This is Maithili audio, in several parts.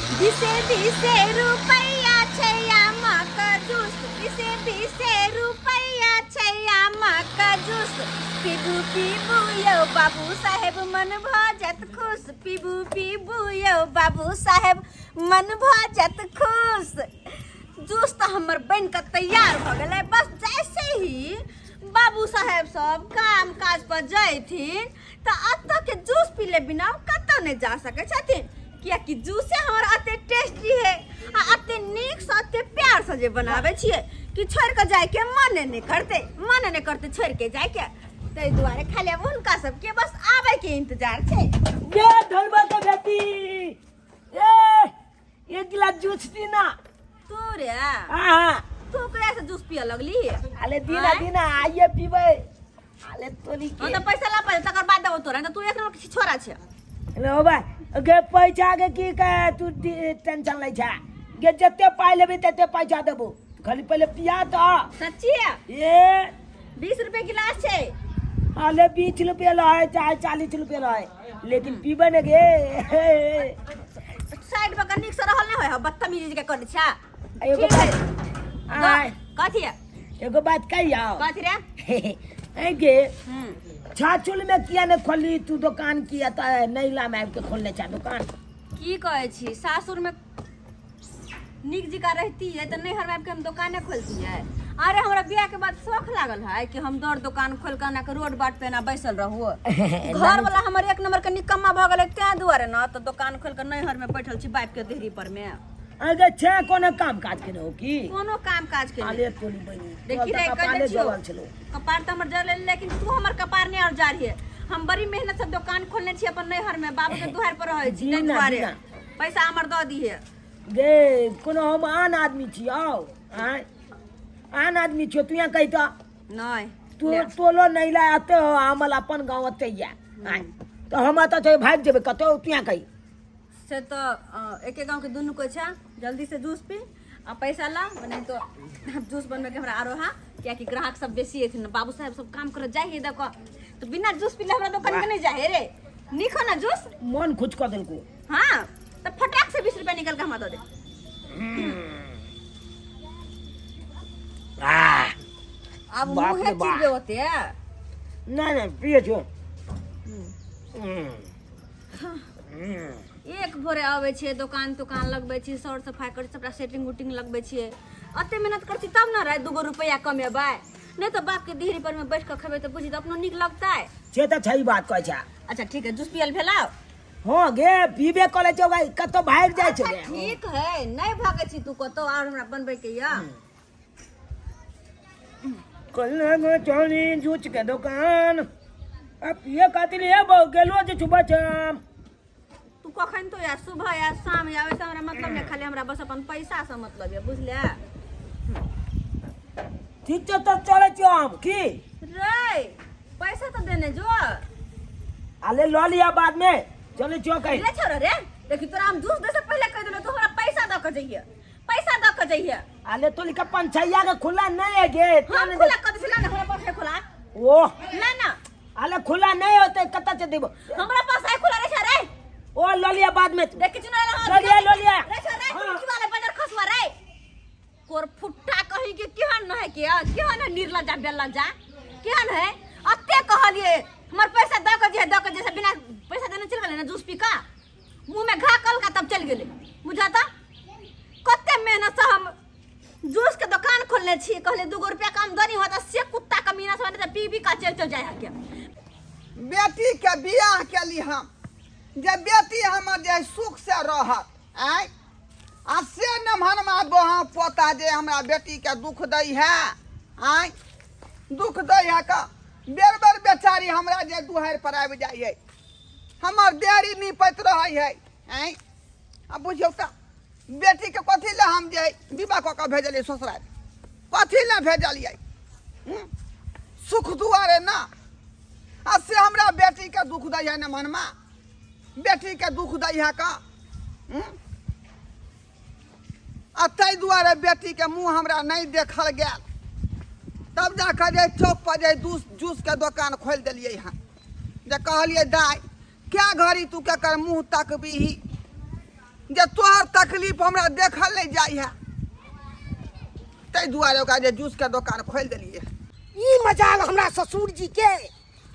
बीसे बीसे रुपैया छै आमक जूस, बीसे बीसे रुपैया छै आमक जूस। पीबू पीबू यौ बाबू साहेब मन भऽ जायत खुश, पीबू पीबू यौ बाबू साहेब मन भऽ जायत खुश। जूस तऽ हमर बनि कऽ तैयार भऽ गेलै। बस जैसे ही बाबू साहेब सब काम काज पर जयथिन तऽ एतऽ के जूस पीले बिना ओ कतौ नहि जा सकै छथिन, कियाकि जूसे हमर एते टेस्टी है आ एते नीक से एते प्यार से जे बनाबै छियै कि छोड़ि कऽ जायके मने नहि करतै, मने नहि करतै छोड़ि के जायके। ताहि दुआरे खाली आब हुनका सबके बस आबै के इंतजार छै। ये धनबा के बेटी, ए एक गिलास जूस पीना। तू रे? हाँ। तू ओकरा से जूस पिए लगली? अरे दीना। आँय? दीना आइए पीबै। अरे तोरी हम के तऽ पैसा ला पहिले, तकर बाद देबो तोरा, नहीं तऽ तू एक नंबर के छोरा छै। अरे ओ भाई गे, पैसा के की के तू टेंशन लै छै गे? जते पाइ लेबी तते पैसा देबो, खाली पहिले पिया तऽ। सच्ची है? ए। 20 रुपए गिलास छै। अरे 20 रुपये लहे चाहे 40 रुपये लहे, लेकिन पीबे ने गे। साइड पर कनिक से रहल नहीं होय है, बदतमीजी के कर छै। एगो ठीक है। बात आय। कथी है? एगो बात कहियो। कथी रे? ऐ गे। हम्म। छाछुल में किया ने खोली तू दुकान? किया तऽ नैला में आबि के खोलने छा दुकान? की कहै छी, सासुर में नीक जकाँ रहती है तऽ नैहर में आबि के हम दोकाने खोलती है? अरे हमरा बियाह के बाद शौख लागल है कि हम दौड़ दोकान खोल के एना के रोड बाट पे एना बैसल रहू? घर वाला हमर एक नंबर के निकम्मा भऽ गेलै, तें दुआरे न तऽ दोकान खोल के नैहर में बैठल छी बाप के देहरी पर में। अगे छे कोनो काम काज के हो की? कोनो काम काज के नहि। आले तोरी बनी। देखी रे, तोहर तऽ कह दै कपारे छियौ। जरल छलो। कपार तऽ हमर जरल, लेकिन तू हमर कपार नहि और जारिहे। हम बड़ी मेहनत से दोकान खोलने छी अपन नैहर में, बाबू के दुआर पर रहै छी, ताहि जी ना, दुआरे जी ना। पैसा हमर दऽ दिहे। गे, कोनो हम आन आदमी छी? आउ आँय, आन आदमी छियो? तू यहाँ कही तऽ। नहि। तू ले। टोलो नहीं ला आते हो, हमर अपन गाँव ओते या आँय, तऽ हम एतऽ छै भागि जेबै कतौ? तू यहाँ कही। से तऽ एके गाँव के दुनू कोइ छै। जल्दी से जूस पी आ पैसा ला, नहीं तो जूस बनबे के हमरा आरो हा, कियाकि ग्राहक सब बेसी एथिन। बाबू साहेब सब काम करे जाइ है देखो तो बिना जूस पीले हमरा दोकान के नहीं जाए रे। नीक हो ना जूस? मन खुश कऽ देलको। हाँ, तो फटाक से 20 रुपया निकल के हमरा दे दे। आह, अब बाप मुँहे रे बाप। चिरबे होते। नहीं नहीं, पिए छो। एक भोरे आबै छियै, दोकान तुकान लगबै छियै, सर सफाइ करै छियै, सबटा सेटिंग उटिंग लगबै छियै। एते मेहनत करै छी तब ने रे दूगो रुपैआ कमेबै, नहि तऽ बापके देहरी पर में बैठ कऽ खेबै तऽ बुझी तऽ अपनो नीक लगतै? से तऽ सही बात कहै छै। अच्छा ठीक है, जूस पियल भेलौ? हँ गे, पीबे करै छौ भाई, कतौ भागि जाइ छौ अच्छा गे। ठीक है, नहि भागै छी तू कतौ आर, हमरा बनबै के यऽ। कल्ला गो चौनी जूच के दुकान अब पिए खातिर ये बहु गेलो जे छुबा छम। तू कखन तो या सुबह या शाम या वैसे हमरा मतलब नहीं, खाली हमरा बस अपन पैसा से मतलब है, बुझले? ठीक छै तब चलै छियो हम की। रे, पैसा तो देने जो। अले लऽ लिया बाद में, चलै छियो कहीं। रे छोरा रे, देखी तोरा हम जूस दे से पहले कह देलो, तू हमरा पैसा दऽ के जइहे, पैसा दऽ के जइहे। अले तो लिखा पंचैया के खुला नहीं है गे। हम खुला कर दिला ना, हमरा पास है खुला। ओ ना ना। अले खुला नहीं होते, कत से देबो? हमरा पास है खुला रे छे रे। ओ लऽ लिया बाद में। देख किछु ना रहा। लऽ लिया, लऽ लिया। रे छे रे। हाँ। की वाला बाजार खसवा रे कोर फुट्टा कहीं के, केहन न है के, केहन है निर्लज्जा बेलज्जा केहन है? अते कहलिए हमर पैसा दऽ के जे, दऽ के जे, बिना पैसा देने चल गेलै ना, जूस पी का मुंह में घा कल का तब चल गेलै। बुझाता कते मेहनत से हम जूस के दुकान खोलने छी, कहले दूगो रुपया के आमदनी होता, से कुत्ता कमीना सब तऽ पी पी का चल चल जाय हके। बेटी के बियाह केली हम जे बेटी हमर जे सुख से रहत आँय, आ से नमहरमा बहा पोता जे हमरा बेटी के दुख दै है आँय, दुख दै है का बेर बेर बेचारी हमरा जे दुहारि पर आबि जाइ है, हमर देरी निपैत रहै है आँय। आ बुझियौ तऽ बेटीके कथी लए हम जे विवाह कऽ कऽ भेजलियै ससुराल, कथी लए भेजलियै? सुख दुआरे ने। आ से हमरा बेटीके दुख दै है ने मनमा बेटीके दुख दै है का। आ ताहि दुआरे बेटीके मुँह हमरा नहि देखल गेल, तब जाकऽ जे चौक पर जे जूसके दोकान खोलि देलियै हँ, जे कहलियै दाइ, क्या घड़ी तू केकर मुँह तकबीही जे तोहर तकलीफ हमरा देखल नहि जाइ है ताहि दुआरे ओकरा जे जूसके दोकान खोलि देलियै। ई मजाल हमरा ससुर जी के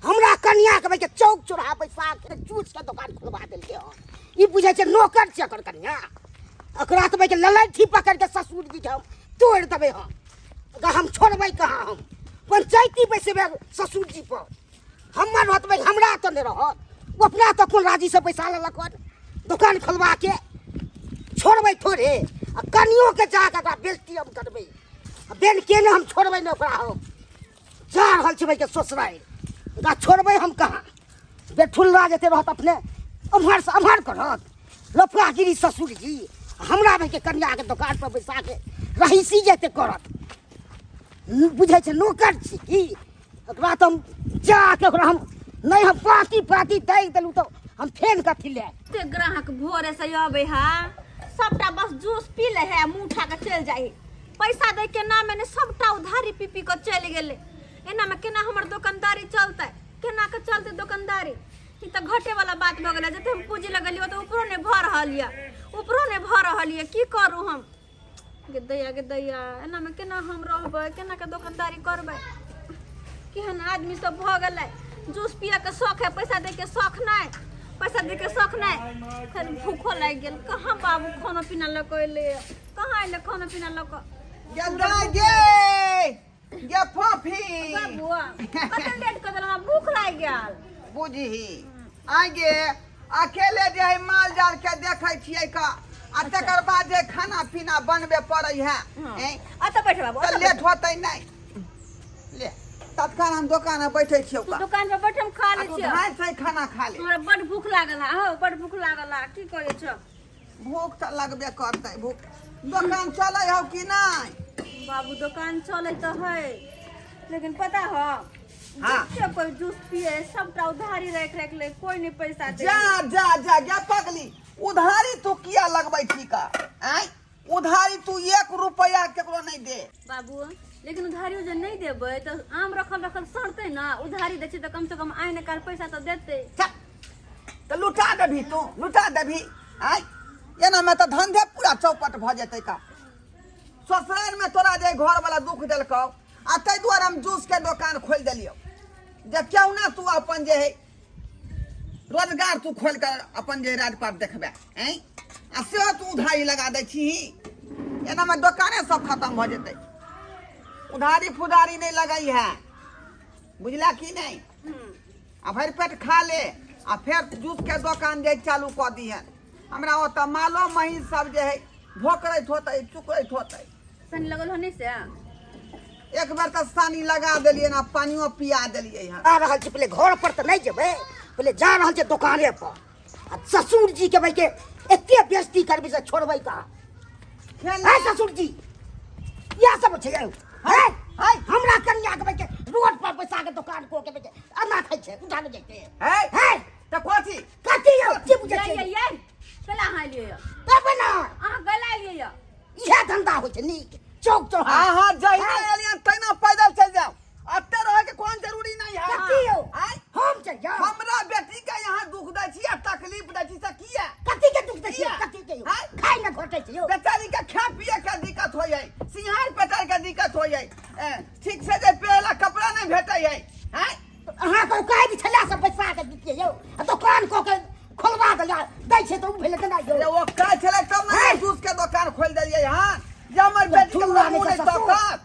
हमरा कनिया के के चौक चौराहा बैसा के जूस के दोकान खोलवा देलकै हन। ई बुझै छै नौकर छै एकर कनिया। एकरा तऽ के ललैठी पकड़ के ससुर जी के हम तोड़ि देबै हम। एकरा हम छोड़बै कहाँ? हम पंचायती बैसेबै ससुर जी पर। हमर रहत भाई, हमरा तऽ नहि रहत। ओ अपना तऽ कोन राजी से पैसा लेलक हन दोकान खोलवा के? छोड़बै थोड़े। आ कनियो के जाके ओकरा बेइज्जती हम करबै आ बेन के ने हम छोड़बै ने ओकरा। हम जा रहल छी भाई के ससुरारि, ओकरा छोड़बै हम कहाँ? बेठुल्ला जेते रहत अपने एम्हर से एम्हर करत लफड़ागिरी। ससुर जी हमरा भाई के कनिया के दोकान पर बैसा के रहीसी जेते करत, बुझै छै नौकर छी की? ओकरा तऽ हम जाके ओकरा हम नहि हम पाती पाती दै देलहुँ तऽ हम फेन कथी ले। एते ग्राहक भोरे से अबै है, सबटा बस जूस पी ले है, मुंह उठा के चलि जाइ। पैसा दै के नाम ने सबटा उधारी पी पी के चलि गेलै। एना में केना हमर दोकानदारी चलतै? केना के चलतै दोकानदारी? ई तऽ घटे वाला बात भऽ गेलै। जते हम पूंजी लगेलियै ओते ऊपरो नहि भऽ रहल यऽ, ऊपरो नहि भऽ रहल यऽ। की करू हम? गे दैया, गे दैया, एना में केना हम रहबै? केना के दोकानदारी करबै? केहन आदमी सब भऽ गेलै, जूस पिए के शौक है, पैसा दै के शौक नहि, पैसा दै के शौक नहि। फेर भूखो लागि गेल। कहाँ बाबू खाना पीना लऽ कऽ एलै? कहाँ एलै खाना पीना लऽ कऽ? गे दाय गे, गे फोफी। बाबू, कते लेट कऽ देलहुँ? भूख लागि गेल। बुझही आगे अकेले जे है माल जाल के देखै छियै का, आ तकर बाद जे खाना पीना बनबे पड़ै है। हैं? अतऽ बैठ बाबू। तऽ अतऽ लेट होतै नहि। ले तत्काल हम दोकान में बैठे छियौ तू का। दुकान पर बैठ, हम खा आ लै तू छियौ। धान से खाना खा ले। हमरा बड भूख लागल है हो, बड भूख लागल है। की करै छौ? भूख तऽ लगबे करतै भूख। दोकान चलै हौ कि नहि? बाबू, दोकान चलै तऽ है, लेकिन पता हो हाँ। जते कोई जूस पिए सबटा उधारी राखि राखि ले, कोई नहीं पैसा दे। जा जा जा जा पगली, उधारी तू किया लगबै छी का? आँय, उधारी तू एक रुपया केकरो नहि दे। बाबू, लेकिन उधारियो जे नहि देबै तऽ आम रखल रखल सड़तै ने। उधारी दै छै तऽ कम से कम आइ ने काल्हि पैसा तऽ देतै। चल, तऽ लुटा देबही तू, लुटा देबही। आँय, एनामे तऽ धंधे पूरा चौपट भऽ जेतै का। ससुरारिमे तोरा जे घरवला दुख देलकौ आ ताहि दुआरे हम जूसके दोकान खोलि देलियौ जे केहुना तू अपन जे है रोजगार तू खोलि कऽ अपन जे राजपाट देखबै। आँय, आ सेहो तू उधारी लगा दै छीही। एनामे दोकाने सब खतम भऽ जेतै। उधारी फुधारी नहि लगै है, बुझला कि नहि? आ भरि पेट खा ले आ फेर जूसके दोकान जे चालू कऽ दिहन। हमरा ओतऽ मालो महींस सब जे है भोकरैत होतै, चुकरैत होतै। सानी लगल हो नहीं से? एक बेर तऽ सानी लगा देलियै ने, पानियो पिया देलियै हन। आ रहल छी पहिले घर पर तऽ नहि जेबै, पहिले जा रहल छै दोकाने पर आ ससुर जी के भाई के एते बेइज्जती करबै से छोड़बै कहाँ? खेल है ससुर जी, इएह सब छै यौ। है है हमरा कनिया के भाई के रोड पर बैसा के दोकान को के भाई के अना खाइ छै, उठा के जैते है। है तऽ कथी कथी यौ, की बुझै ये छै? ये ये चला अहाँ एलियै यऽ? तब ने अहाँ गला एलियै यऽ? इएह धंधा होइ छै नीक चौक चौराहा। अहाँ जहिना एलियन तहिना पैदल चलि जाउ, एते रहै के कोन जरूरी नहीं है। कथी यौ? आँय? हम चलि जाउ। हमरा बेटी के यहाँ दुख दै छी आ तकलीफ दै छी से किया? कथी के दुख दै छियै? किया? कथी के यौ? आँय? खाइ ने घोटै छै यौ। बेचारी के खाय पिए के दिक्कत होइ है, सिंहार पेटर के दिक्कत होइ है, ठीक से जे पहिरे ला कपड़ा नहीं भेटै है। आँय? अहाँके औकात छलै सब बैसा के दितियै यौ, आ दोकान कऽ के खोलवा के दै छै तऽ ओ भेलै केना यौ? जे ओ काज छलै तब ने हैं? जूस के दोकान खोलि देलियै हन जे हमर बेटी के ठुल्ला मुँह नहि नहि ससुर। तकत।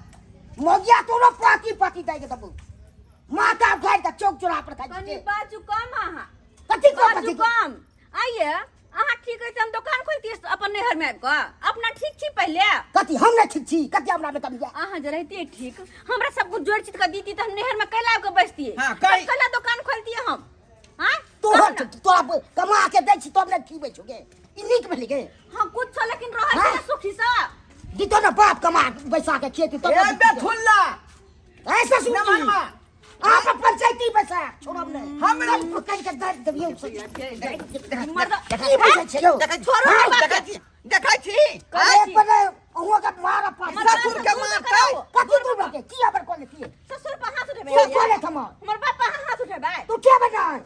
मोगिया तोरो पाती पाती दै के देबौ, माथा फाड़ि के चौक चौराहा पर खाइ कनी छियै। बाजू कम अहाँ। कथी कम? बाजू कथी कम? आइए अहाँ ठीक है हम दोकान खोलतियै अपन नैहर में आबि कऽ? अपना ठीक छी पहिले? कथी हम नहि ठीक छी? कथी हमरा में कमी? अहाँ जे रहितियै ठीक, हमरा सब कुछ जोड़ चित कऽ दीती तऽ हम नैहर में कैला आबि कऽ बैसतियै? हाँ, कहि। तब कैला दोकान खोलतियै हम? हाँ, तोहर कहू ने। तोरा कमा के दै छी तब ने खीबै छौ गे। ई नीक भेलै गे? हाँ, कुछ छौ लेकिन रहै छै हाँ? ने सुखी सँ। दितो ने बाप कमा बैसा के खेती तब ए ने दितियै। बेथुल्ला। ऐ ससुर जी, नमनमा। आप पंचायती बैसा छोड़ब ने। हमरा पकड़ के दर्द देबियौ। मर्द की बैसै छै यौ? देखै छोड़ू हाँ, ने बाप देखै के। छी, देखै छी। करै एक छी। पर अहुँ के मार पास। हमर ससुर के बाप मारतै। कथी तू बके की अबर कोने की ससुर पर हाथ उठेबै? के कोने थमा हमर बाप पर हाथ उठेबै? तू के बनाय?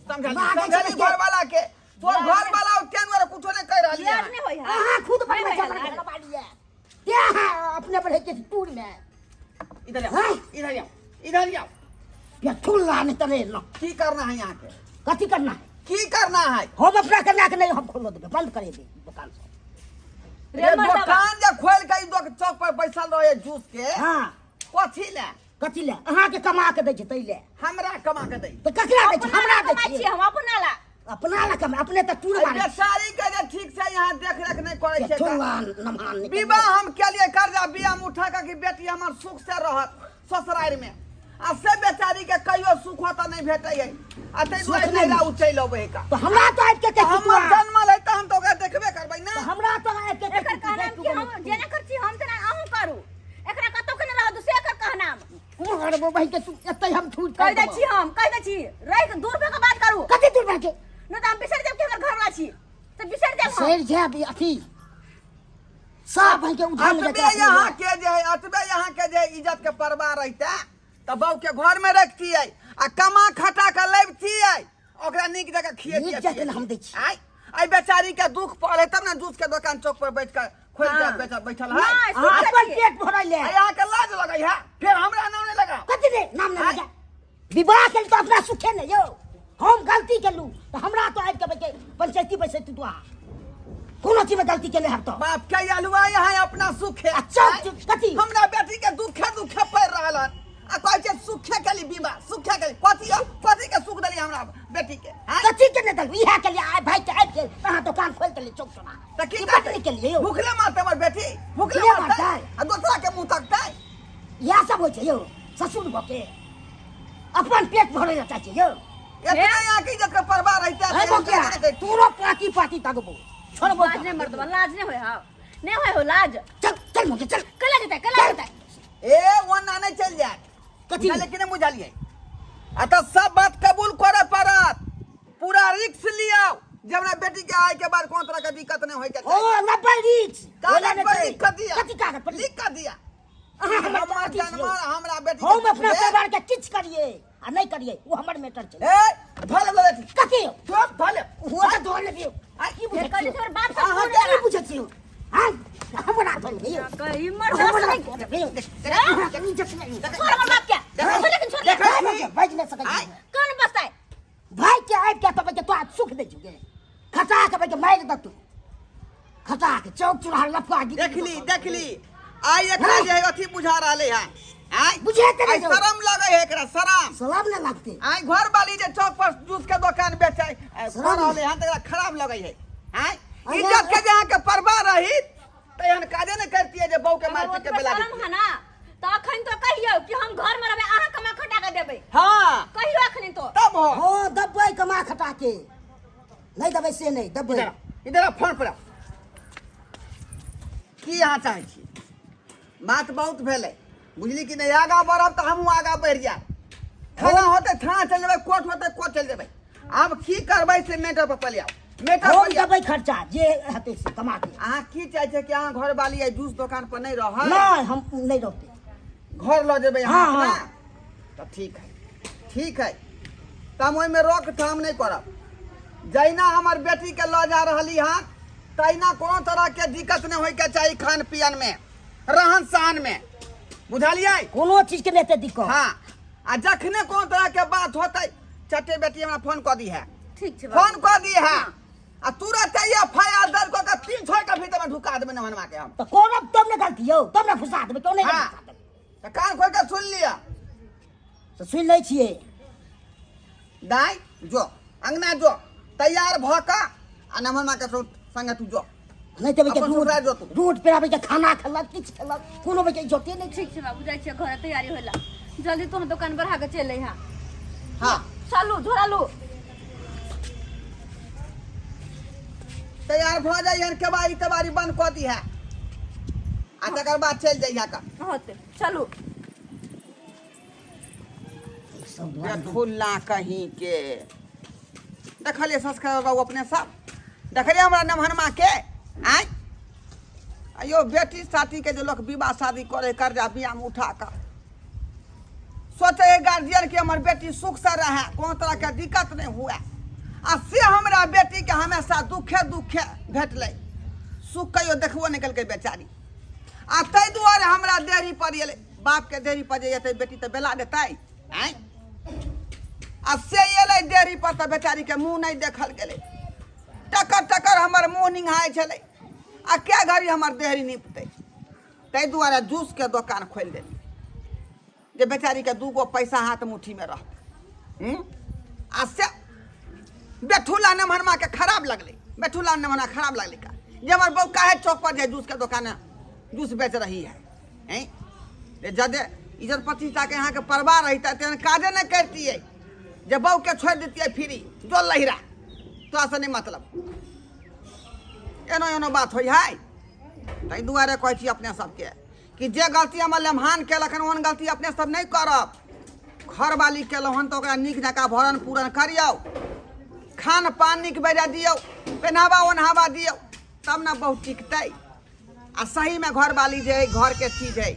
समझली मागे समझली छै घर वाला के, तोर घर वाला ओते दुआरे कुछो नहीं कहि रहल। लाज नहि होइ है अहाँ खुद नहि बनबै होइ छै है हमर लाज। घरवाली ये ते अहाँ अपने बढ़ै के टूर में इधर आओ हाँ? इधर आओ इधर आओ ये ठुल्ला नहीं तरे लो की करना है यहाँ के कथी करना है की करना है हम अपना करना के नहीं हम खोलो देबै बंद करे दे दुकान से रे रे मर्दबा। दुकान जे खोल के ई चौक पर बैसल रहे जूस के हाँ कथी ले कथी ले अहाँ के कमा के दै छै तै ले हमरा कमा के दै तऽ ककरा दै छै अपना हमरा ला दै कमाइ छै छियै हम अपना ला अपना ला कमा अपने तऽ टूर एहि मारै बेचारी के जे ठीक से यहाँ देख रेख नहीं करे छै ठुल्ला नमहान निकल विवाह हम केलिए कर्जा बियाह में उठा के कि बेटी हमर सुख से रहत ससुरारि में आ से बेचारी के कहियो सुख होता नहीं भेटै है आ ताहि सुख दुआरे नहि। नैरा उ चलि अबै है का तऽ हमरा तऽ आबि के कहै हमर जन्मल है तऽ हम तऽ ओकरा देखबे करबै ना तऽ हमरा तऽ आबि के एकर कहनाम कि हम जेना कर छी हम तेना अहूँ करू एकरा कतौ के नहि रहऽ दू से एकर कहनाम अरे भाई के तू एतै हम ठूट कहि दै छी हम कहि दै छी रहि के दूर भऽ के बात करू कथी दूर भऽ के नहि तऽ हम बिसरि जायब कि हमर घरवाला छी तऽ बिसरि जायब हम सर जायब अथी सब भाई के उठा ले अतबे यहाँ के जे है अतबे यहाँ के जे इज्जत के परवाह रहिते तऽ बहू के घर में रखतियै आ कमा खटा के लबितियै ओकरा नीक जगह खियतियै नीक जकाँ हम दै छी। आइ आइ बेचारी के दुख पड़े तब ने जूस के दोकान चौक पर बैठ के खोल के हाँ। बेच बैठल है नहि, अहाँ सुनै अपन छियै। पेट भरै ले आ यहाँ के लाज लगै है फिर हमरा नाम नहीं लगा कथी रे नाम नहि आँय? लगा विवाह केलू तऽ अपना सुखे ने यौ हम गलती केलू तऽ हमरा तो आबि के बैठे पंचायती बैसैत तू अहाँ कोनो चीजमे गलती केले हब तऽ बाप के अलुआ यहाँ अपना सुख है आ चौक कथी हमरा बेटी के दुखे दुखे पड़ रहल हन आ कहै छै सुखे के लिए विवाह सुखे के लिए कथी हो? कथी के सुख देली हमरा बेटी के आँय? कथी के नहि देलू इएह के लिए आइ भाई के आबि गेल अहाँ दोकान खोलि देली चौक चौरा तऽ की ई करतै? बात नहि केलियै यौ भूखले मारतै हमर बेटी भूखले भूखले मारतै मारतै। आ दोसरा के मुंह तकतै इएह सब होइ छै यौ ससुर भऽ के अपन पेट भरै लए चाहै छै यौ एतना यहाँ के इज्जत के परवाह रहिते है बकिया तोरो पाती पाती तकबो छोड़बो लाज नहि मर्दबा लाज नहि होइ हौ नहि होइ हो लाज चल चल मुके चल कला जेतै कला जेतै ए ओना नहि चलि जायत कथी? बुझलियै कि नहि बुझलियै आ तऽ सब बात कबूल करे पड़त पूरा रिक्स लियौ जे हमरा बेटी के आय के बाद कोनो तरह के दिक्कत नहि होय के ओ लब्बे रिक्स कागज पर लिख के दिया कथी कागज पर लिख के दिया अहाँ हमर हमर अथी छियै। जानवर हमरा बेटी के हम अपना दे। परिवार के किछु करिए आ नहि करिए ओ हमर मैटर छै ए धऽ ले बेटी कथी धऽ धऽ ले ओ तऽ धो लेबियौ आ की बुझै कहली छियौ तोहर बाप सब अहाँ फोन की बुझै छियौ हाँ हमरा धो लेबियौ कही मर हमरा नहीं धो लेबियौ अहाँके इज्जत नहि छोड़ हमर बाप के छोड़ लेकिन छोड़ ले देखै बाजि नहि सकै आइ। छी कौन बसतै भाई के आबि के तब के तोरा सुख दै छौ गे खसा के भाई के मारि दतू खसा के चौक चौराहा लफुआ गिरी देखली देखली आइ एकरा जे है अथी बुझा रहले है आइ बुझेते आइ नहि यौ। शरम लगे है एकरा शरम सलाम नहि लगते आइ घर वाली जे चौक पर जूस के दुकान बेचे शरम रहले हन त एकरा खराब लगे है आइ अरे- इज्जत के जे अहाँ के परवाह रही त एहन काजे नहि करतियै जे बहू के मार पीट के ओतबे बेला शरम है ना तऽ अखन तो कहियौ कि हम घर में रहबै अहाँ कमा खटा के देबै हाँ कहियौ अखन तो तब हो हाँ दबबै कमा खटा के नहि देबै से नहि दबबै इधर आ, इधर आ, फोन पर आ। की अहाँ चाहै छी बात बहुत भेलै बुझली कि नहि आगाँ बढ़ब तऽ हमहूँ आगाँ बढ़ि जायब थाना होतै थाना चलि जेबै कोर्ट होतै कोर्ट चलि जेबै आब की करबै से मैटर पर पहिले आउ मैटर हम पर आउ। देबै खर्चा जे हेतै से कमा के अहाँ की चाहै छियै कि अहाँ घरवाली आइ जूस दोकान पर नहि रहत नहि हम नहि रहतै घर लऽ जेबै अहाँ हाँ, अपना? हाँ। तऽ ठीक है ठीक है तऽ हम ओहिमे रोकथाम नहि करब जहिना हमर बेटीके लऽ जा रहली हँ तहिना कोनो तरहके दिक्कत नहि होइके चाही खान पियनमे रहन सहनमे बुझलियै कोनो चीजके नहि हेतै दिक्कत हाँ आ जखने कोनो तरहके बात होतै चटे बेटी हमरा फोन कऽ दी है ठीक छै फोन कऽ दी है आ तुरंत एफ I R दर्ज कऽ के 300 के भीतर में ढुका देबै नमनवा के हम तऽ करब तब ने गलती यौ तब ने फुसा देबै तो नहि हाँ। फुसा देबै तऽ कान खोल के सुन लिअ तऽ सुनि लै छियै दाइ जो अंगना जो तैयार भऽ कऽ आ नमनवा के संगे तू जो नहि तऽ अपन रोड ससुराल जो तू। रोड पर आबै के खाना खेलक किछु खेलक कोनो बेके इज्जते नहि छै ठीक छै बाबू जाइ छियै घरे तैयारी होला जल्दी तोहर दोकान बढ़ा के चलि अइहा हाँ चलू झोरा लू तैयार भऽ जाइहन केबाड़ी तेबाड़ी बंद कऽ दिहे आ तकर बाद चलि जइहे का होते चलू सब दुआरे खुल्ला कहीं के देखलिए संस्कार बाबू अपने सब देखलिए हमरा नमहनमा के आय अयो बेटी साथी के जे लोक विवाह शादी करे कर्जा बियाह में उठा कऽ सोचे है गार्जियन कि हमर बेटी सुख से रहे कोनो तरह के दिक्कत नहीं हुए आ से हमरा बेटी के हमेशा दुखे दुखे भेटलै सुख कहियो देखबो नहि केलकै बेचारी। आ ताहि दुआरे हमरा देरी पर एलै, बापके देरी पर जे एतै बेटी तऽ बेला देतै। आँय, आ से एलै देरी पर तऽ बेचारीके मुँह नहि देखल गेलै। टकर टकर हमर मुँह निंघाइ छलै आ कै घड़ी हमर देहरी निपतै। ताहि दुआरे जूसके दोकान खोलि देलियै जे बेचारीके दूगो पैसा हाथ मुट्ठीमे रहतै। आ से बेठुला नमहरमाके खराब लगलै, बेठुला नमहरमा खराब लगलै का जे हमर बहू काहे चौक पर जाय जूसके दोकान जूस बेच रही है। हैं जदे इज्जत प्रतिष्ठाके अहाँके परवाह रहितै तेहन काजे नहि करितियै जे बहूके छोड़ि दैतियै फ्री जो लहिरा तोरासँ नहि मतलब। एनो एनो बात होइ है। ताहि दुआरे कहै छी अपने सबके कि जे गलती हमर लेमहान केलक हन ओहन गलती अपने सब नहि करब। घरवाली केलहुँ हन तऽ ओकरा नीक जकाँ भरण पूरण करियौ, खान पान नीक बेजाय दियौ, पहनावा ओन्हावा दियौ, तब ने बहुत टिकतै। आ सहीमे घरवाली जे है घरके चीज है,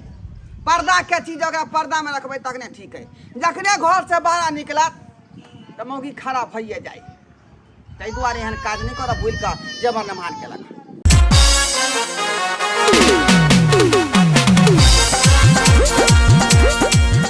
पर्दाके चीज, ओकरा पर्दामे रखबै तखने ठीक है। जखने घरसँ बाहर निकलत तऽ मौगी खराब भइए जाइ। ताहि दुआरे एहन काज नहि करब भूलि कऽ जे हमर नमहान केलक।